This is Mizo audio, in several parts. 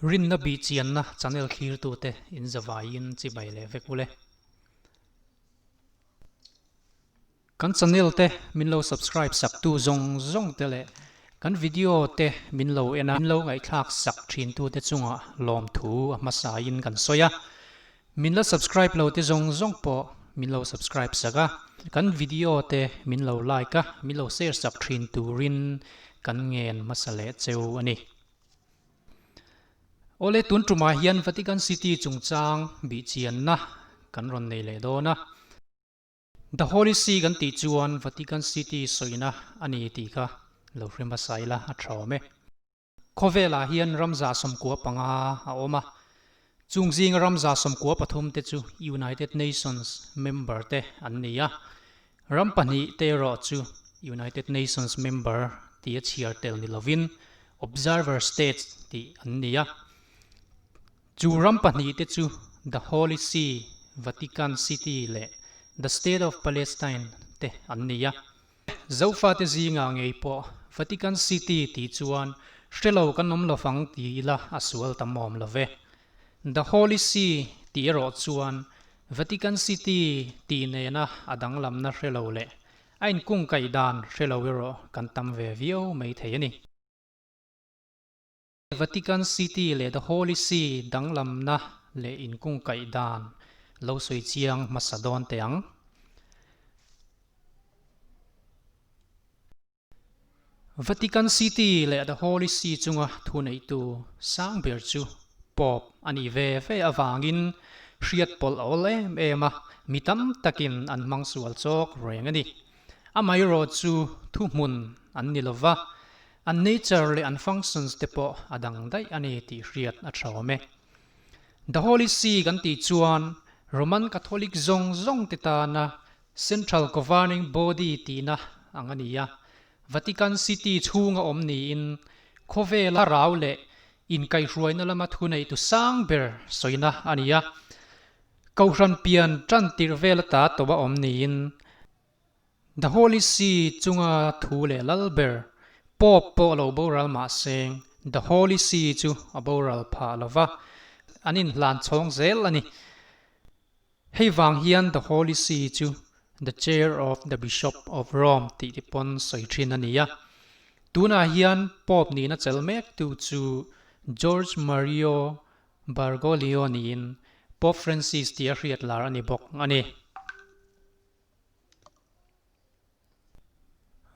Rinna bihchianna channel thlirtute in zavaiin chibai leh vek ule. Kan channel te min lo subscribe sak tu zawng zawng te leh kan video te min lo en a, min lo ngaihthlak sak thin tu te chungah lawmthu a hmasa in kan sawi a. Min la subscribe lo te zawng zawng pawh min lo subscribe sak a, kan video te min lo like a, min lo share sak thin turin kan ngen hmasa leh cheu a ni. Awle tun tumah hian Vatican City chungchang bihchianna kan rawn nei leh dawn a. The Holy See kan tih chuan Vatican City sawina a ni tih kha lo hre hmasa ila a tha awm e. Khawvelah hian ramza 95 a awm a, chung zinga ramza 13 te chu United Nations member te an ni a, ram pahnih te erawh chu United Nations member tia chhiar tel ni lovin Observer States tih an ni a. Chu ram pahnihte chu The Holy See, Vatican City leh The State of Palestine te an ni a. Zofate zingah ngei pawh Vatican City tih chuan hre lo kan awm lovang ti ila a sual tam awm lo ve. The Holy See tih erawh chuan Vatican City tih nena a danglamna hre lo leh a inkungkaih dan hre lo erawh kan tam ve viau mai thei a ni. Vatican City leh The Holy See danglamna leh inkungkaih dan lo sawi chiang hmasa dawn teh ang. Vatican City leh The Holy See chunga thuneihtu sang ber chu Pope a nih ve ve avangin hriat pawlh a awl em em a, mi tam takin an hmang sual chawk reng a ni. Amaherawh chu thuhmun an ni lova, An nature leh an functions te pawh a dang daih a ni tih hriat a tha awm e. The Holy See kan tih chuan Roman Catholic zawng zawng te tana Central Governing Body tihna ang a ni a, Vatican City chhunga awm niin khawvela rau leh inkaihhruaina lama thuneitu sang ber sawina a ni a. Kohhran pian tan tirh vel ata tawpa awm niin The Holy See chunga thu leh lal ber, Pope pawh lo boral mah seng, The Holy See chu a boral phah lo va, an inhlan chhawng zel a ni. Hei vang hian The Holy See chu The Chair of the Bishop of Rome tih te pawn sawi thin a ni a. Tunah hian Pope nihna chel mektu chu George Mario Bergoglio niin Pope Francis tih a hriat lar a ni bawk a ni.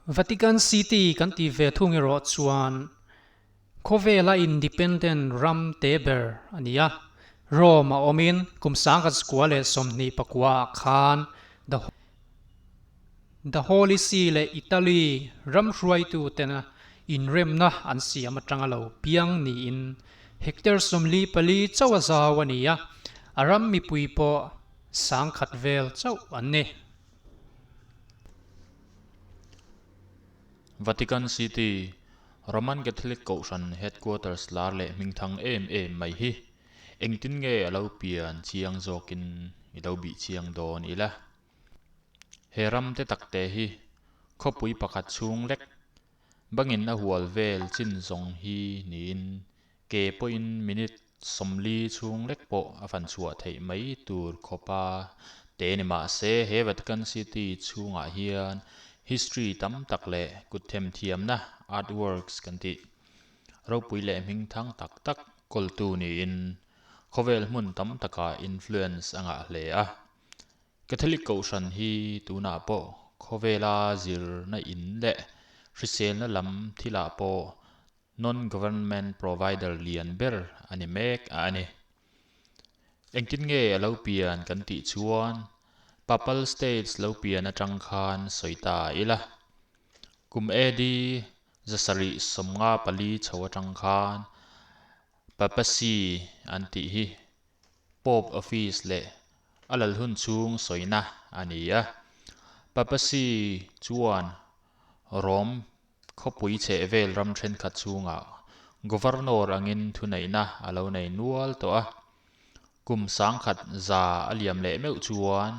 Vatican City kan tih ve thung erawh chuan khawvela independent ram te ber a ni a. Rome a awmin kum 1929 ah khan The The Holy See leh Italy ram hruaitu tena inremna an siam atanga lo piang niin hectare 44 chauh a zau a ni a, a ram mipui pawh 10,000 vel chauh an ni. Vatican City, Roman Catholic Kohhran headquarters lar leh hmingthang em em mai hi engtin nge a lo pian chiang zawkin i lo bih chiang dawn ila. He ram te takte hi khawpui pakhat chhung lek bangin a hual vel chin zawng hi niin ke pawhin minute 40 chhung lek pawh a fan chhuah theih mai tur khawpa te ni mah se he Vatican City chhungah hian history tam tak leh kut themthiamna artworks kan tih ropui leh hmingthang tak tak kawltu niin khawvel hmun tam takah influence a ngah hle a. Catholic Kohhran hi tunah pawh khawvela zirna in leh hriselna lam thilah pawh Non-Government Provider lian ber a ni mek a ni. Engtin nge a lo pian kan tih chuan Papal States lo pian atang khan sawi ta ila. Kum AD 754 chho atang khan Papacy an tih hi Pope Office leh a lal hun chhung sawina a ni a. Papacy chuan Rome Khawpui chhehvel ram thenkhat chhungah Governor angin thuneihna a lo nei nual tawh a. Kum 1100 a liam leh meuh chuan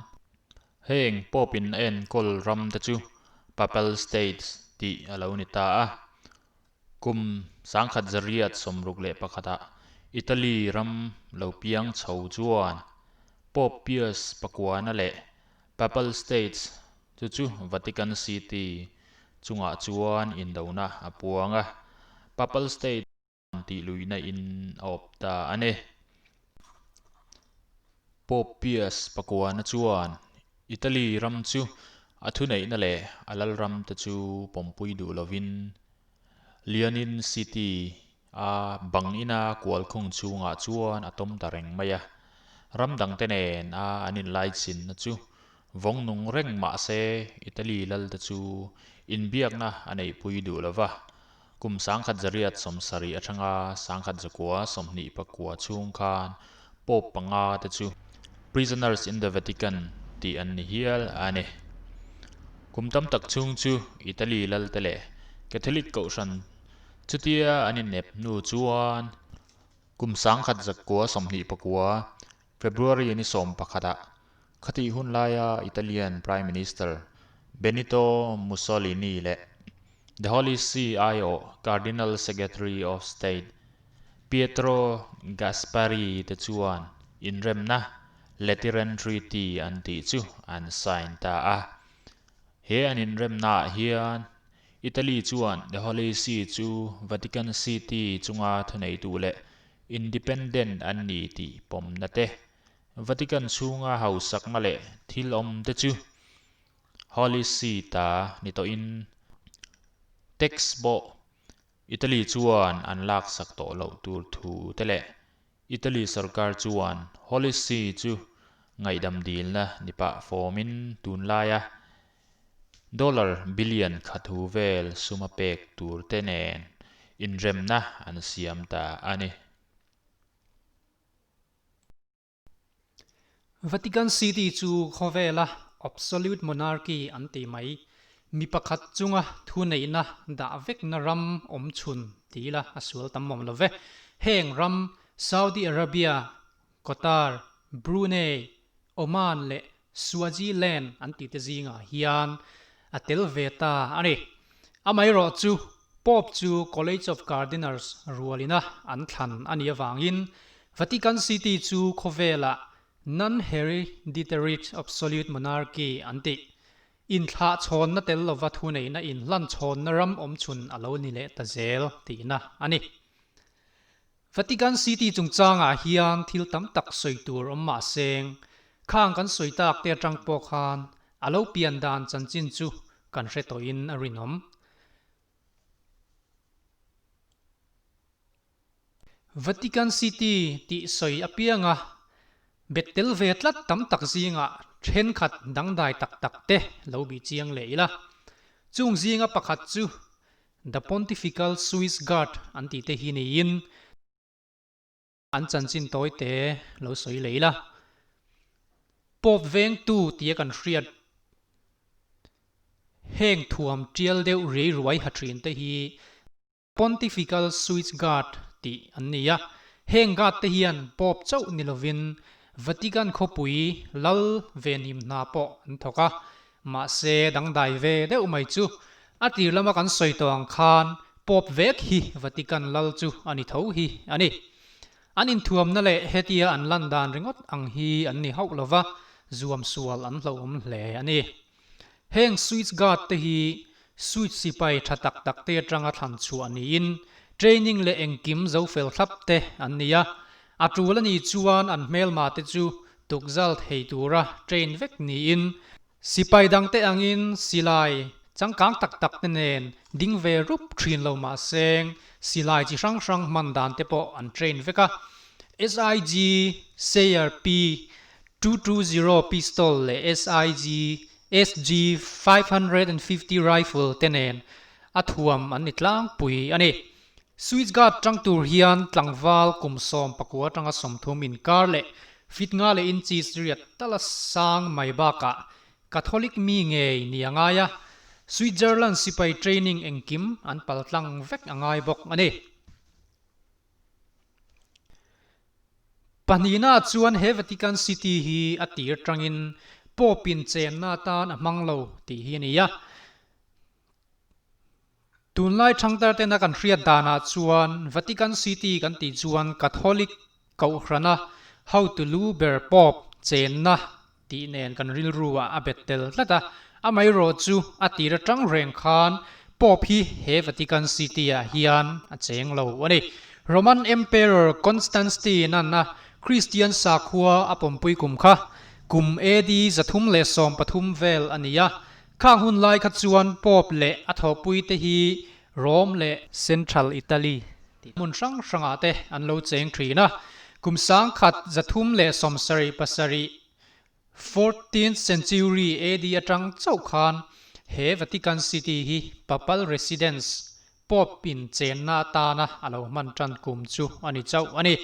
heng Pope in a enkawl ram te chu Papal States tih a lo ni ta a. Kum 1861 ah Italy ram lo piang chho chuan Pope Pius pakuana leh Papal States, chu chu Vatican City chungah chuan indona a puang a, Papal State tih luihna in a awp ta a ni. Pope Pius pakuana chuan Italy ram chu a thuneihna leh a lalram te chu pawmpui duh lovin Leonin City a bang ina kual khung chhungah chuan a tawm ta reng mai a. Ram dangte nen a an inlaichinna chu vawng nung reng mah se Italy lalte chu inbiakna a neihpui duh lo va. Kum 1970 atanga 1929 chhung khan Pope panga te chu Prisoners in the Vatican tih an ni hial a ni. Kum tam tak chhung chu Italy lalte leh Catholic kohhran Chutia an innep hnu chuan kum 1929 February ni 11 ah khatih hun laia Italian Prime Minister Benito Mussolini leh The Holy See aiawh Cardinal Secretary of State Pietro Gasparri te chuan inremna Lateran Treaty an tih chu an sign ta a. He an inremnaah hian Italy chuan The Holy See chu Vatican City chunga thuneitu leh independent an ni tih pawmna te, Vatican chhunga hausakna leh thil awm te chu Holy See ta ni tawhin tax pawh Italy chuan an laksak tawh loh tur thu te leh Italy sorkar chuan Holy See chu ngaihdam dilna ni pah fawmin tunlaia Dollar billion khat hu vel sum a pek tur te nen inremna an siam ta a ni. Vatican City chu khawvela absolute monarchy an ti mai. Mi pakhat chunga thuneihna dah vekna ram awm chhun ti ila a sual tam awm lo ve. Heng ram Saudi Arabia, Qatar, Brunei, Oman leh Swaziland an tihte zingah hian a tel ve ta a ni. Amaherawh chu Pope chu College of Cardinals rualina an thlan a nih avangin Vatican City chu khawvelah non-hereditary absolute monarchy an tih inthlah chhawnna tel lova thuneihna inhlan chhawnna ram awmchhun a lo ni leh ta zel tihna a ni. Vatican City chungchangah hian thil tam tak sawi tur awm mah seng, khang kan sawi tak te atang pawh khan a lo pian dan chanchin chu kan hre tawhin a rinawm. Vatican City tih sawi apianga bet tel ve tlat tam tak zingah thenkhat dangdai tak tak te lo bih chiang leh ila. Chung zinga pakhat chu The Pontifical Swiss Guard an tih te hi niin an chanchin tawi te lo sawi leh ila. Pope vengtu tia kan hriat heng thuam tial deuh riai ruai ha thin te hi Pontifical Swiss Guard tih an ni a. Heng guard te hian Pope chauh ni lovin Vatican khawpui lal venhim hna pawh an thawk a. Mahse, dangdai ve deuh mai chu a tir lama kan sawi tawh ang khan Pope vek hi Vatican lal chu a ni tho hi a ni. An inthuamna leh hetia an lan dan ringawt ang hi an ni hauh lova, zuam sual an hlauhawm hle a ni. Heng Swiss Guard te hi Swiss sipai tha tak tak te atanga thlan chhuah niin training leh engkim zo fel thlap te an ni a, a tul a nih chuan an hmelma te chu tukzal thei tura train vek niin sipai dangte angin silai changkang tak tak te nen ding ve rup thin lo mahse silai chi hrang hrang hman dan te pawh an train vek a. SIG Sayer P 220 pistol leh SIG SG 550 rifle te nen a thuam an ni tlangpui a ni. Swiss Guard tang tur hian tlangval kum 19 atanga 30 inkar leh fit nga leh inches riat tala sang mai bakah Catholic mi ngei ni a ngai a, Switzerland sipai training engkim an paltlang vek a ngai bawk a ni. Pahnihna chuan he Vatican City hi a tir tangin Pope in chenna atan a hmang lo tih hi a ni a. Tunlai thangtar tena kan hriat danah chuan Vatican City kan tih chuan Catholic Kohhrana hotu lu ber Pope chenna tih nen kan rilru ah a bet tel tlat a, amaherawh chu a tir atang reng khan Pope hi he Vatican City ah hian a cheng lo a ni. Roman Emperor Constantine-a'n a Kristian sakhua a pawmpui kum kha kum AD 313 vel a ni a, khang hun lai kha chuan Pope leh a thawhpuite hi Rome leh Central Italy tih hmun hrang hrangah te an lo cheng thin a, kum 1177, fourteenth century AD atang chauh khan he Vatican City hi Papal residence, Pope in chenna atana a lo hman tan kum chu a ni chauh a ni.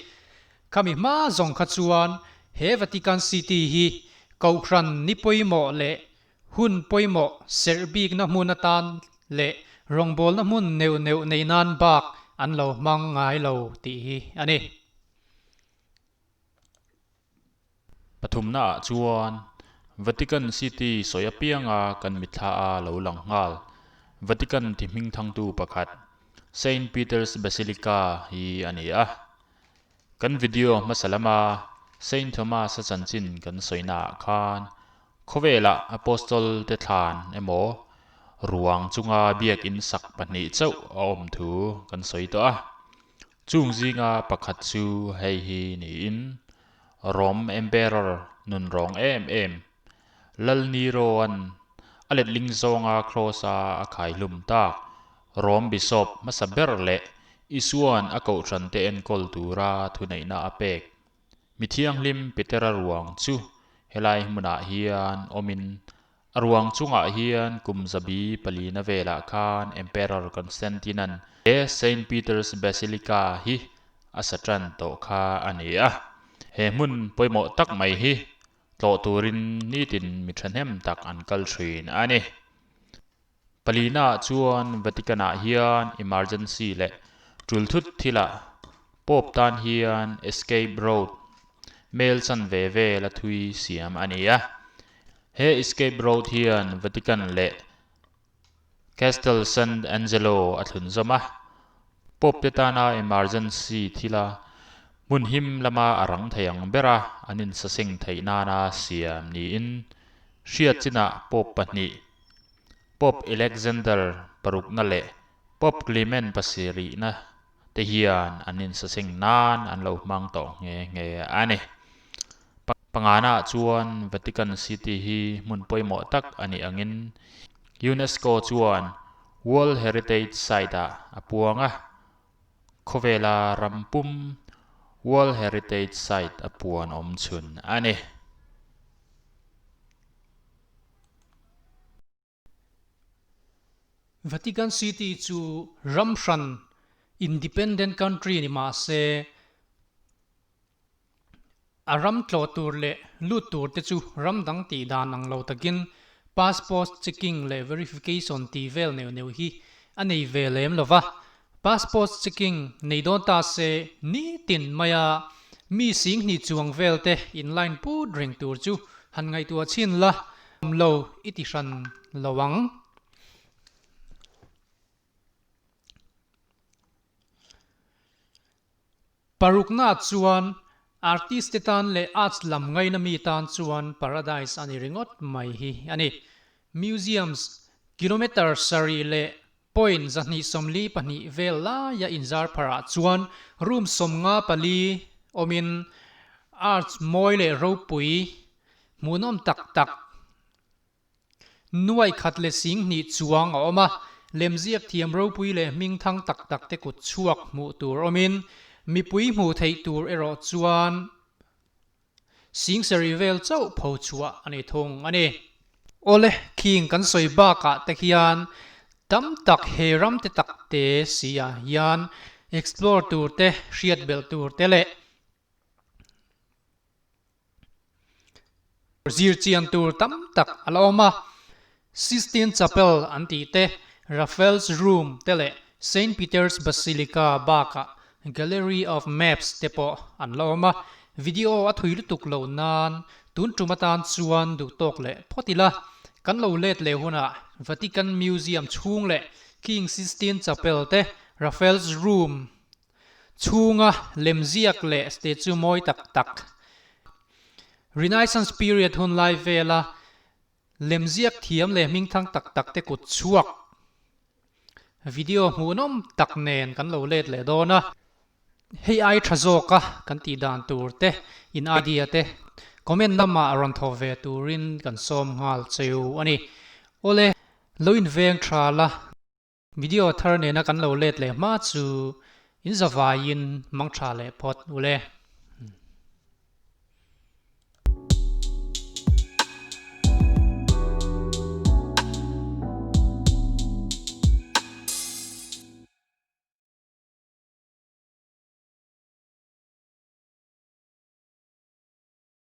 Khami hma zawng kha chuan he Vatican City hi Kohhran ni pawimawh leh Hun pawimawh serh bikna hmun atan leh rawngbawlna hmun neuh neuh nei nan bak an lo hmang ngai lo tih hi a ni. Pathumnaah chuan Vatican City sawi apianga kan mitthla a lo lang nghal. Vatican ti hming thangtu pakhat Saint Peter's Basilica hi a ni a. Kan video hmasa lama Saint Thomas-a chanchin kan sawinaah khan khawvelah Apostol te thlan emaw ruang chunga biakin sak pahnih chauh a awm thu kan sawi tawh a. Chung zinga pakhat chu hei hi niin Rome Emperor nun rawng em em Lal Nero-a'n a letling zawnga Kraws-a a khaihlum tak Rom Bishop hmasa ber leh Isua'n a kohhrante enkawl tura thuneihna a pek. Mi thianghlim Petera ruang chu helai hmunah hian awmin a ruang chungah hian kum zabi palina velah khan Emperor Constantine-a'n he Saint Peter's Basilica hi a sa tan tawh kha a ni a. He hmun pawimawh tak mai hi tlawh turin nitin mi thahnem tak an kal thin a ni. Palina ah chuan Vatican ah hian emergency leh tul thut thilah Pope tan hian escape road mail chan ve vel a thui siam a ni a. He escape road hian Vatican leh Castel Sant Angelo a thlun zawm a. Pope te tana emergency thila hmun him lama a rang thei ang bera an insaseng theih nana siam niin hriat chinah Pope pahnih Pope Alexander parukna leh Pope Clement pasirihna te hian an insaseng nan an lo hmang tawh nghe nghe a ni. Pangana chuan Vatican City hi hmun pawimawh tak a nih angin UNESCO chuan World Heritage Site-ah a puang a, khawvela ram pum World Heritage Site a puan awm chhun a ni. Vatican City chu ram hran, independent country, ni mah se, a ram tlawh tur leh lut tur te chu ram dang tih dan ang lo takin passport checking leh verification tih vel neuh neuh hi a nei ve lem lo va. Passport checking nei dawn ta se nitin maia mi singhnih chuang vel te in line put reng tur chu han ngaihtuah chhin la, awm lo i ti hran lo ang. Parukna chuan artist te tan leh arts lam ngaina mi tan chuan paradise a ni ringawt mai hi a ni. Museums kilometre sarih leh Point 242 vel laia inzar pharah chuan room 54 awmin arts mawi leh ropui hmuhnawm tak tak nuai khat leh sing hnih chuang a awm a, lemziak thiam ropui leh hming thang tak tak te kut chhuak hmuh tur awmin mipui hmuh theih tur erawh chuan Singsari vel chauh pho chhuah a ni thung a ni. Awle, khing kan sawi bakah te hian tam tak he ram te tak te si ah hian explore tur te, hriat belh tur te leh zir chian tur tam tak a la awm a. Sistine Chapel an tih te, Raphael's Room te leh Saint Peter's Basilica bakah Gallery of Maps te pawh an la awm a, video a thui lutuk loh nan tun tum atan chuan duh tawk leh phawt ila, kan lo let leh hunah Vatican Museum chhung leh King Sistine Chapel te, Raphael's Room chhunga lemziak leh statue mawi tak tak, Renaissance period hun lai vela lemziak thiam leh hmingthang tak tak te kut chhuak video hmuhnawm tak nen kan lo let leh dawn a. Hei ai tha zawka kan tih dan tur te, in idea te comment lamah rawn thawh ve turin kan sawm nghal cheu a ni. Awle, lo inveng tha la, video thar nena kan lo let leh hma chu in zavaiin mang tha leh phawt ule.